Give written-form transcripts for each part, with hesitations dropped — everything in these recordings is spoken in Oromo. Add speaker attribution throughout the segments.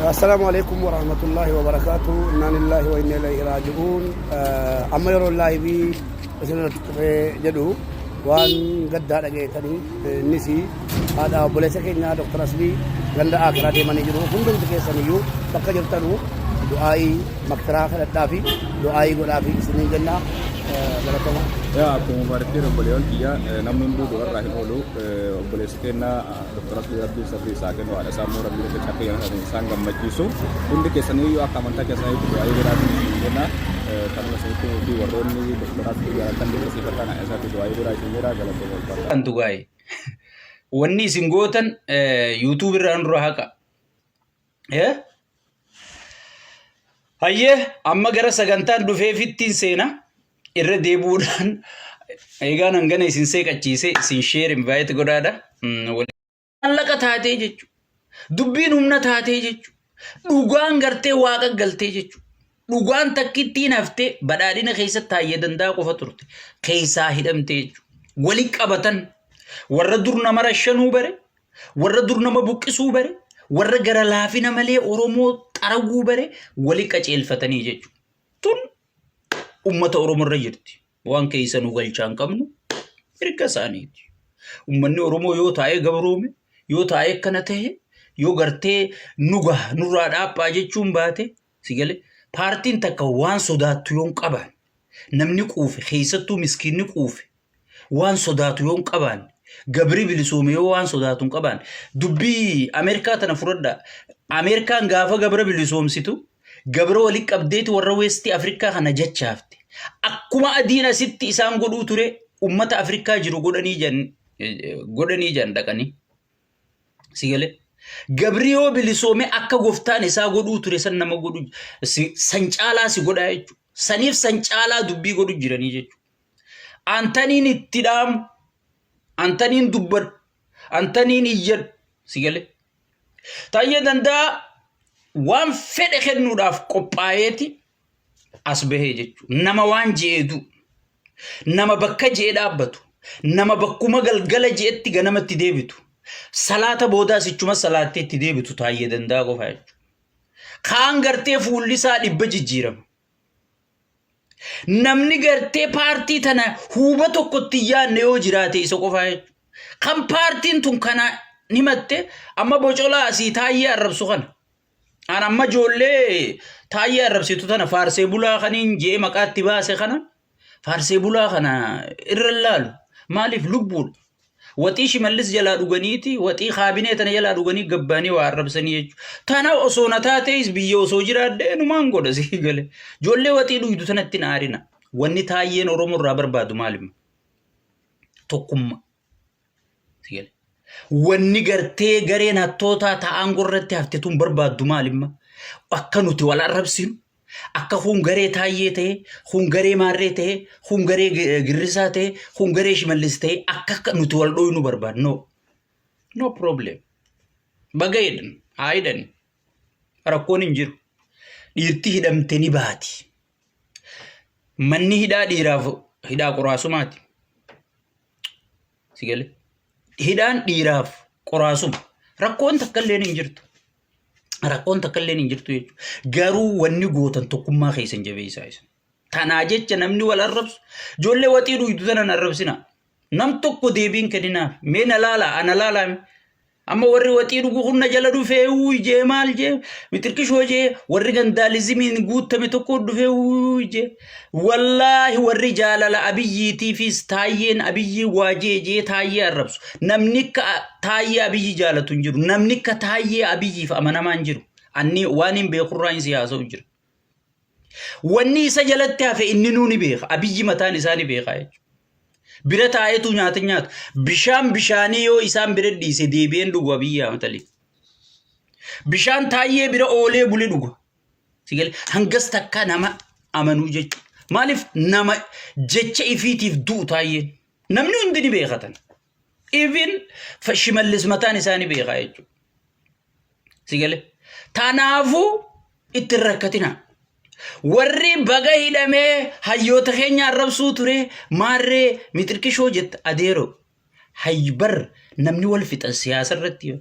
Speaker 1: Assalaamu alaikum warahmatullahi wabarakaatu. Innaa lillahi wa inna ilaihi raaji'uun. Amma yeroo laayivii isin irratti dhufee jedhu waan gaddaa dhageessanii innis haadha obboleessa keenya Dr. Aslii ganda Akiraa deemanii jiru. Hundumti keessaniyyuu bakka jirtanu du'aayii makfiraa kadhadhaa fi du'aayii godhaa fi isiniin jenna. Galatoma.
Speaker 2: Yaa akkuma bartee obboleewwan kiyya namni hunduu du'arraa hin oolu obboleessi keenya Dr. Aslii Rabbiin sabrii isaa kennu haadha isaa immoo Rabbiin akka caffee jedhan isaan gammachiisu hundi keessaniyyuu akka amantaa keessaniitti du'aayii godhaa fi isin jenna kanuma isinitti himuu fi warroonni Dr. Aslii jaalatan dinqisiifatan haadha isaatti du'aayii godhaa isin jedha galatooma ulfaadhaa.
Speaker 3: Kan tugaa'e. Wanni isin gootan YouTube irraa nurra haqa. Hayyee amma gara sagantaan dhufeefittiin seena irra deebi'uudhaan eegaan hangana isin seeqachiise isin share invite godhaadha. Maallaqa taatee jechuudha. Dubbiin humna taatee jechuudha. Dhugaan gartee waaqa galtee jechuudha. Dhugaan takkittiin haftee badhaadhina keessatti taayyee danda'a qofa turte. Keessaa hidhamtee jechuudha. Wali qabatan warra dur nama rashanuu bare warra dur nama buqqisuu bare warra gara laafina malee Oromoo xaraguu bare wali qaceelfatanii jechuudha. Tun ummata Oromoo irra jirti. Waan keessa nu galchaa hin qabnu mirga isaaniiti. Ummanni Oromoo yoo taa'ee gabroome, yoo taa'ee akkana ta'e, yoo gartee nu gaha nurraa dhaaphaa jechuun baate si galee paartiin takka waan sodaattu yoo hin qabaanne namni quufe keessattuu miskiinni quufe waan sodaatu yoo hin qabaanne gabri bilisoome yoo waan sodaatu hin qabaanne dubbii Ameerikaa tana fudhadhaa. Ameerikaan gaafa gabra bilisoomsitu gabra walitti qabdeeti warra Weestii Afrikaa kana jachaafte. Akkuma adiin asitti isaan godhuu ture ummata Afrikaa jiru godhanii jan dhaqanii. Si galee? Gabri yoo bilisoome akka goftaan isaa godhuu ture san nama godhu san caalaa si godhaa jechuudha. Saniif san caalaa dubbii godhu jiranii jechuudha. Antaniin itti dhaamu, antaniin dubbadhu, antaniin iyyadhu si galee. Taayyee Danda'a waan fedhe kennuudhaaf qophaa'eeti as bahee jechuudha. Nama waan je'ee du'u, nama bakka je'ee dhaabbatu, nama bakkuma galgala je'etti ganamatti deebitu, salaata boodaa sichuma salaattee itti deebitu Taayyee Danda'a qofa jechuudha. Kaan gartee fuulli isaa dhibba jijjiirama. Namni gartee paartii tana huuba tokkotti hin yaadne yoo jiraate isa qofaa jechuudha. Kan paartiin tun kana himatte amma bocolaa asii taayyee arrabsu kana. An amma ijoollee taayyee arrabsitu tana faarsee bulaa kaniin je'ee maqaatti baase kana faarsee bulaa kana irra hin laalu. Maaliif lubbuudha. Waxii Shimallis jalaa dhuganiiti, waxii kaabinee tana jalaa dhuganii gabbaanii waa arrabsanii jechuudha. Tana osoo na taatees biyya osoo jiraadhe numaan godha sii gale. Ijoollee waxii dhugdu tanatti hin aarina. Wanni taayyeen Oromoo irraa barbaadu maalimma? Tokkummaa. Sii gale. Wanni gartee gareen hattootaa ta'aan gorratti hafte tun barbaaddu maalimma? Akka nuti wal arrabsinu, akka kun garee taayyee ta'e, kun garee maarree ta'e, kun garee girrisaa ta'e, kun garee shimallis ta'e akka nuti wal dhooynu barbaadnu. No. No problem. Baga hidhan, haa hidhan. Rakkoon hin jiru. Dhiirti hidhamte ni baati. Manni hidhaa dhiiraaf hidhaa qoraasumaati. Si galee? Hidhaan dhiiraaf qoraasuma. Rakkoon takka illeen hin jirtu. Rakkoon takka illeen hin jirtu jechuudha. Garuu wanni gootan tokkummaa keessan jabeessaa isin. Tanaa jecha namni wal arrabsu ijoollee waxii dhuydu tana hin arrabsina. Nam tokko deebiin kenninaaf. Mee na laalaa ana laalaa. Amma warri waxii dhugu kun na jala dhufee wuuy jee maal jee mixirqishoo jee warri gandaalizimiin guutame tokko dhufee wuuy jee wallaahi warri jaalala abiyyiitiifis taayyeen abiyyii waa jee jee taayyee arrabsu namni akka taayyee abiyyi jaalatu hin jiru namni akka taayyee abiyyiif amanamaa hin jiru anni waan hin beekurraa hin siyaasa'u jira. Wanni isa jalatti hafe inni nuu ni beeka. Abiyyi mataan isaa ni beeka jechuudha. Bira taa'eetu nyaata nyaata. Bishaan bishaanii yoo isaan bira dhiise deebi'een dhugu Abiyyi Ahmad Ali. Bishaan taayyee bira oolee bule dhuga. Si galee hangas takka nama amanuu jechuudha. Maaliif nama jecha ifiitiif du'u taayyeen. Namni hundi ni beeka tana. Even Shimallis mataan isaa ni beeka jechuudha. Si galee. Tanaafuu itti hin rakkatinaa. Warri baga hidhamee hayyoota keenya arrabsuu ture maarree mixirqishoo jetta adeeroo. Hayy bar namni wal fixan siyaasa irratti yoo.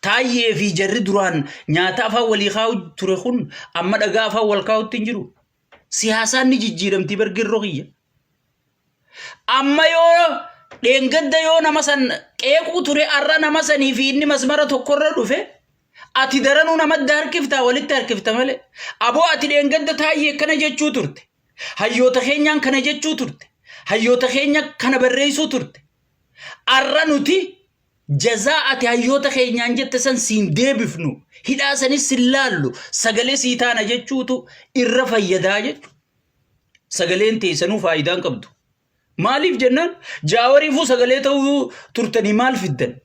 Speaker 3: Taayyee fi jarri duraan nyaata afaan walii kaa'u ture kun amma dhagaa afaan wal kaa'utti hin jiru. Siyaasaan ni jijjiiramti bar girroo kiyya. Amma yoo dheengadda yoo nama san qeequu ture har'a nama sanii fi inni masmara tokkorra dhufe ati daranuu namadda harkiftaa walitti harkifta malee. Aboo ati dheengadda taayyee kana jechuu turte. Hayyoota keenyaan kana jechuu turte. Hayyoota keenya kana barreessuu turte. Har'a nuti jazaa ati hayyoota keenyaan jette san siin deebifnu hidhaa sanis sin laallu sagalee sii taana jechuutu irra fayyadaa jechuudha. Sagaleen teessanuu faayidaa hin qabdu. Maaliif jennaan jaawariifuu sagalee ta'uu turtanii maal fiddan?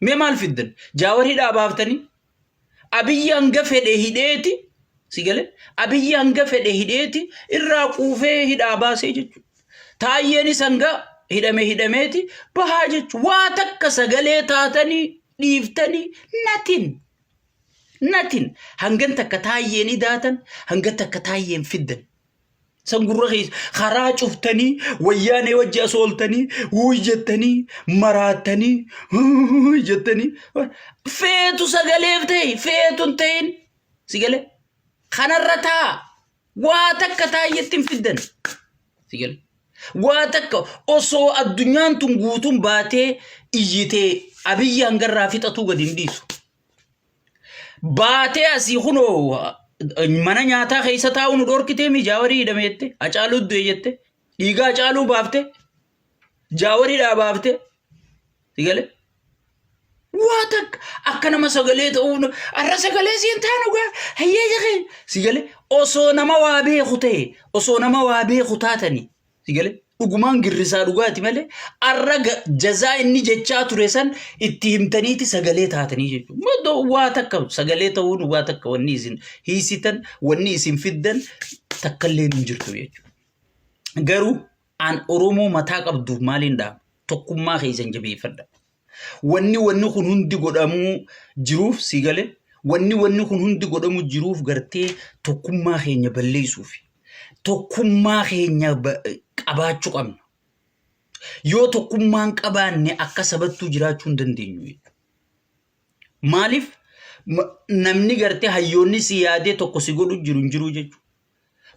Speaker 3: Mee maal fiddan? Jaawar hidhaa baaftanii Abiyyi hanga fedhe hidheeti si galee Abiyyi hanga fedhe hidheeti irraa quufee hidhaa baasee jechuudha. Taayyeenis hanga hidhame hidhameeti bahaa jechuudha. Waa takka sagalee taatanii dhiiftanii natin natin hangan takka taayyeen idaatan hanga takka taayyeen fiddan. San gurra keessa karaa cuftanii wayyaanee wajji as ooltanii wuuy jettanii maraattanii wuuy jettanii feetu sagaleef ta'e feetu hin ta'in si galee kanarra taa waa takka taayyetti hin fiddan si galee waa takka osoo addunyaan tun guutuun baatee iyyitee abiyyi hangarraa fixatuu gadi hin dhiisu. Baatee asii kunoo mana nyaataa keessa taa'uu nu dhorkitee mi jaawarii hidhame jette Hacaaluu du'e jette dhiigaa Hacaaluu baafte jaawarii dhaa baafte si galee waa takka akka nama sagalee ta'uu har'a sagalee siin taanu gaa hayyee jaqee si galee osoo nama waa beeku ta'e osoo nama waa beeku taatanii Si galee? Dhugumaan girrisaa dhugaati malee arra jazaa inni jechaa ture san itti himtaniiti sagalee taatanii jechuudha. Madda waa takka sagalee ta'uun waa takka wanni isin hiisitan wanni isin fiddan takkallee hin jirtu jechuudha. Garuu an Oromoo mataa qabduuf maaliin dhaama? Tokkummaa keessan jabeeffadha. Wanni wanni kun hundi godhamuu jiruuf si galee wanni wanni kun hundi godhamu jiruuf gartee tokkummaa keenya balleessuufi. Tokkummaa keenya qabaachuu qabna. Yoo tokkummaa hin qabaanne akka sabattuu jiraachuu hin dandeenyu jechuudha. Maaliif namni gartee hayyoonni si yaadee tokko si godhu jiru hin jiru jechuudha.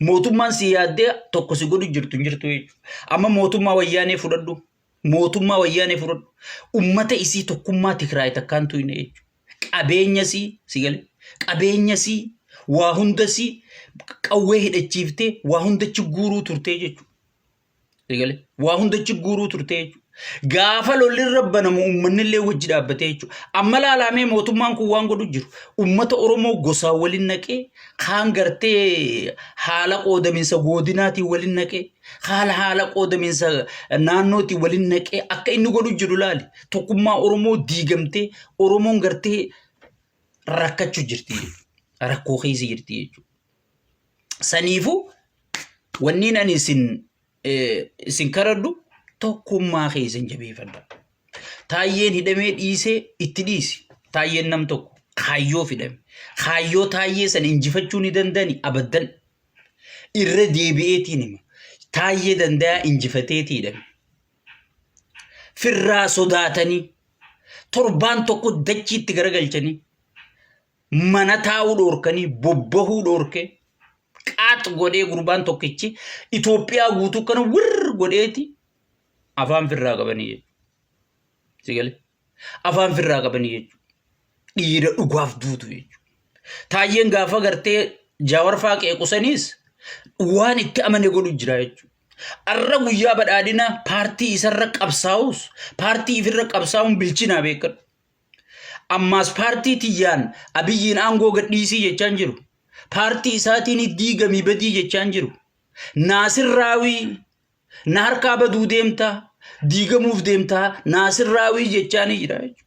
Speaker 3: Mootummaan si yaaddee tokko si godhu jirtu hin jirtu jechuudha. Amma mootummaa wayyaanee fudhadhu. Mootummaa wayyaanee fudhadhu. Ummata isii tokkummaa Tigraay takkaan tuyne jechuudha. Qabeenya isii si gale. Qabeenya isii waa hunda isii qawwee hidhachiiftee waa hundachi guuruu turtee jechuudha. Si gale. Waa hundachi guuruu turtee jechuudha. Gaafa lolli irra banamu uummanni illee wajji dhaabbatee jechuudha. Amma laalaamee mootummaan kun waan godhu jiru. Uummata Oromoo gosaan waliin naqee kaan gartee haala qoodaminsa goodinaatiin waliin naqee haala haala qoodaminsa naannootiin waliin naqee akka inni godhu jiru laali. Tokkummaa Oromoo diigamtee Oromoon gartee rakkachuu jirti jechuudha. Rakkoo keessa jirti jechuudha. Saniifuu wanniin ani isin isin kadhadhu tokkummaa keessan jabeeffadha. Taayyeen hidhamee dhiisee itti dhiisi. Taayyeen nam tokko kaayyoof hidhame. Kaayyoo taayyee san injifachuu ni danda'ani abaddan. Irra deebi'eetiin hima. Taayyee dandayaa injifateetii hidhame. Firraa sodaatanii torbaan tokko dachiitti garagalchanii mana taa'uu dhoorkanii bobbahuu dhoorkee qaax godhee gurbaan tokkichi Itoophiyaa guutuu kana wirr godheeti afaan firraa qabanii jechuudha. Si galee? Afaan firraa qabanii jechuudha. Dhiira dhugaaf duutu jechuudha. Taayyeen gaafa gartee Jaawar faa qeequsaniis waan itti amane godhu jira jechuudha. Arra guyyaa badhaadhina paartii isarra qabsaa'us paartii ifirra qabsaa'uun bilchinaa beekadhu. Ammaas paartii tiyyaan Abiyyiin aangoo gadhiisii jechaan jiru. Paartii isaatiin diigamii badii jechaan jiru. Naasir Raawii na harkaa baduu deemtaa diigamuuf deemtaa Naasir Raawii jechaanii jira jechuudha.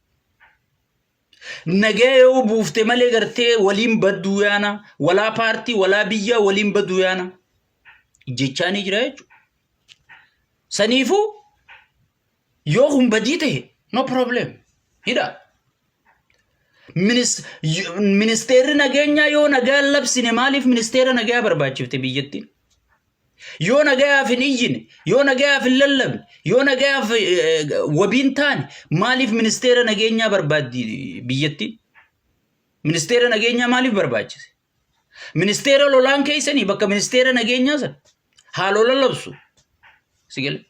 Speaker 3: Nagaya yoo buufte malee gartee waliin badduu yaana walaa paartii walaa biyyaa waliin baduu yaana jechaanii jira jechuudha. Saniifuu Yoo kun badii ta'e no problem hidha. Ministeerri nageenyaa yoo nagaa labsine maaliif ministeera nagaa barbaachifte biyyattiin? Yoo nagayaaf hin iyyine, yoo nagayaaf hin lallabne, yoo nagayaaf wabiin taane maaliif ministeera nageenyaa barbaaddi biyyattiin? Ministeera nageenyaa maaliif barbaachise? Ministeera lolaan keessanii bakka ministeera nageenyaa sana haa lola labsu. Si galee?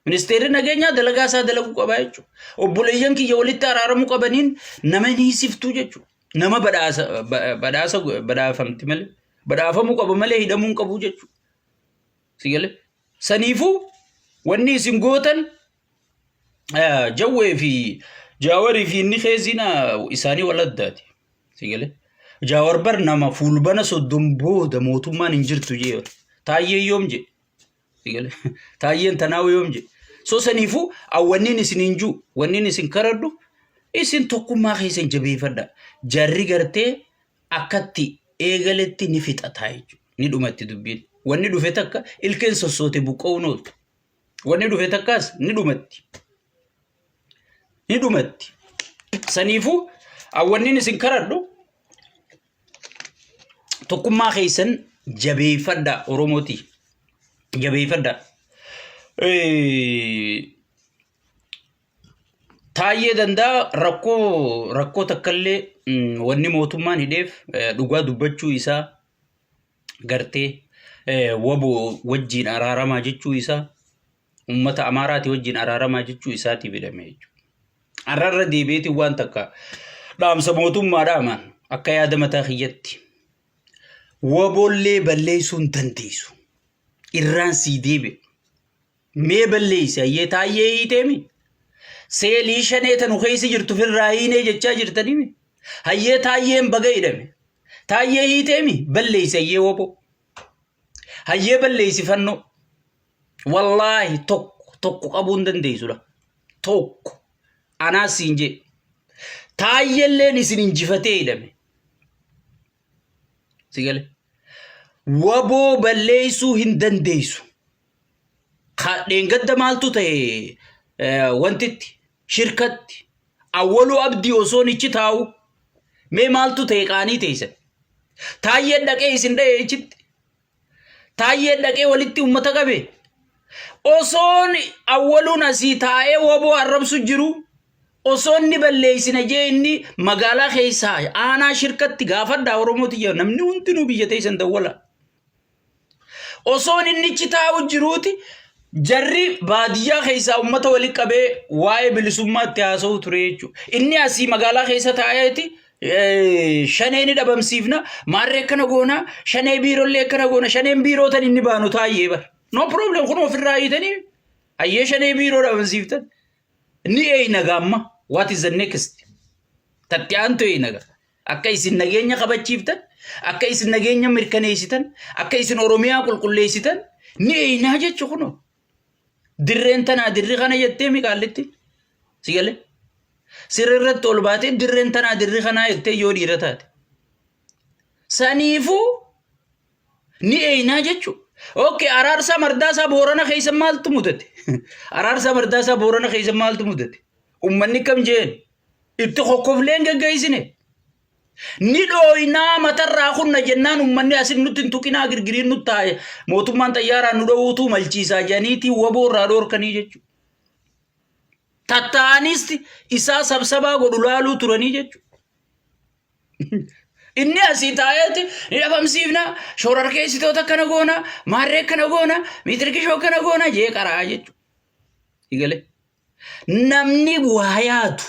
Speaker 3: Ministeerri nageenyaa dalagaa isaa dalaguu qabaa jechuudha. Obboleeyyan kiyya walitti araaramuu qabaniin nama hin hiisiftuu jechuudha. Nama badhaasa badhaasa badhaafamti malee badhaafamuu qaba malee hidhamuu hin qabu jechuudha. Si galee? Saniifuu wanni isin gootan Jawwee fi Jaawarii fi inni keessiin isaanii wal addaati. Si galee? Jaawar bar nama fuulbana 30 booda mootummaan hin jirtu jee. Taayyee yoom jee? Si galee? Taayyeen tanaa yoom jee? So saniifuu wanniin isin hin jiru wanniin isin karadhu isin tokkummaa keessan jabeeffadha. Jarri gartee akkatti eegaletti ni fixataa jechuudha. Ni dhumatti dubbiin. Wanni dhufe takka ilkeen sossoote buqqa'uun ooltu. Wanni dhufe takkaas ni dhumatti. Ni dhumatti. Saniifuu wanniin isin karadhu tokkummaa keessan jabeeffadhaa Oromooti. Jabeeffadhaa. Taayyee Danda'a rakkoo rakkoo takkallee wanni mootummaan hidheef dhugaa dubbachuu isaa gartee wbo wajjiin araaramaa jechuu isaa ummata Amaaraati wajjiin araaramaa jechuu isaatiif hidhame jechuudha. Arrarra deebi'eetiin waan takka dhaamsa mootummaa dhaamaan akka yaada mataa kiyyatti waboollee balleessuu hin dandeessu. Irraan sii deebi'a. Mee balleessi hayyee taayyee hiiteemi. Seelii shanee tanu keessa jirtu firraa hiinee jechaa jirtaniimi. Hayyee taayyeen baga hidhame. Taayyee hiiteemi balleessi hayyee woboo. Hayyee balleessi fannoo. Wallaahi tokko tokko qabuu hin dandeessudha. Tokko. Anaas siin jee. Taayyelleen isin injifatee hidhame. Si gale. Waboo balleessuu hin dandeessu. Dheengadda maaltu ta'e wantitti shirkatti awwaluu abdii osoo nichi taa'u mee maaltu ta'e qaanii teessan. Taayyeen dhaqee isin dha'e ichitti. Taayyeen dhaqee walitti uummata qabe. Osoon awwaluun asii taa'ee waboo arrabsu jiru osoo inni balleessina jee inni magaalaa keessaa aanaa shirkatti gaafadhaa Oromooti jira namni hundinuu biyya teessan dawwala. Osoon innichi taa'u jiruuti jarri baadiyyaa keessaa uummata walitti qabee waa'ee bilisummaatti haasa'u ture jechuudha. Inni asii magaalaa keessa taa'eeti shanee ni dhabamsiifna maarree akkana goona shanee biirollee akkana goona shaneen biiroo tan inni baanu taayyee bara. No problem kun ofirraa hiitanii hayyee shanee biiroo dhabamsiiftan. Ni eeyna gaamma what is the next? Tatti aantu eeyna gaa. Akka isin nageenya kabachiiftan, akka isin nageenya mirkaneessitan, akka isin Oromiyaa qulqulleessitan ni eeynaa jechu kunoo. Dirreen tanaa dirri kana jettee mi qaallitti? Si galee? Sirri irratti ol baatee dirreen tanaa dirri kanaa jettee yoo dhiira taate. Saniifuu ni eeynaa jechu. Okay, Araarsaa Mardaasaa Boorana keessa maaltu mudate? Araarsaa Mardaasaa Boorana keessa maaltu mudate? Ummanni kam jeen? Itti kokkofleen geggeessine. Ni dhooynaa matarraa kunna jennaan ummanni asin nutti hin tuqinaa girgiriin nutti taa'e mootummaan xayyaaraan nu dhowuutuu malchiisaa jedhaniitii waboo irraa dhoorkanii jechuudha. Tatta'anis isaa sabsabaa godhu laaluu turanii jechuudha. Inni asii taa'eeti ni dhabamsiifna shororkeessitoota akkana goona maarree akkana goona miitirkishoo akkana goona jee qaraa jechuudha. Igalee. Namni waa yaadu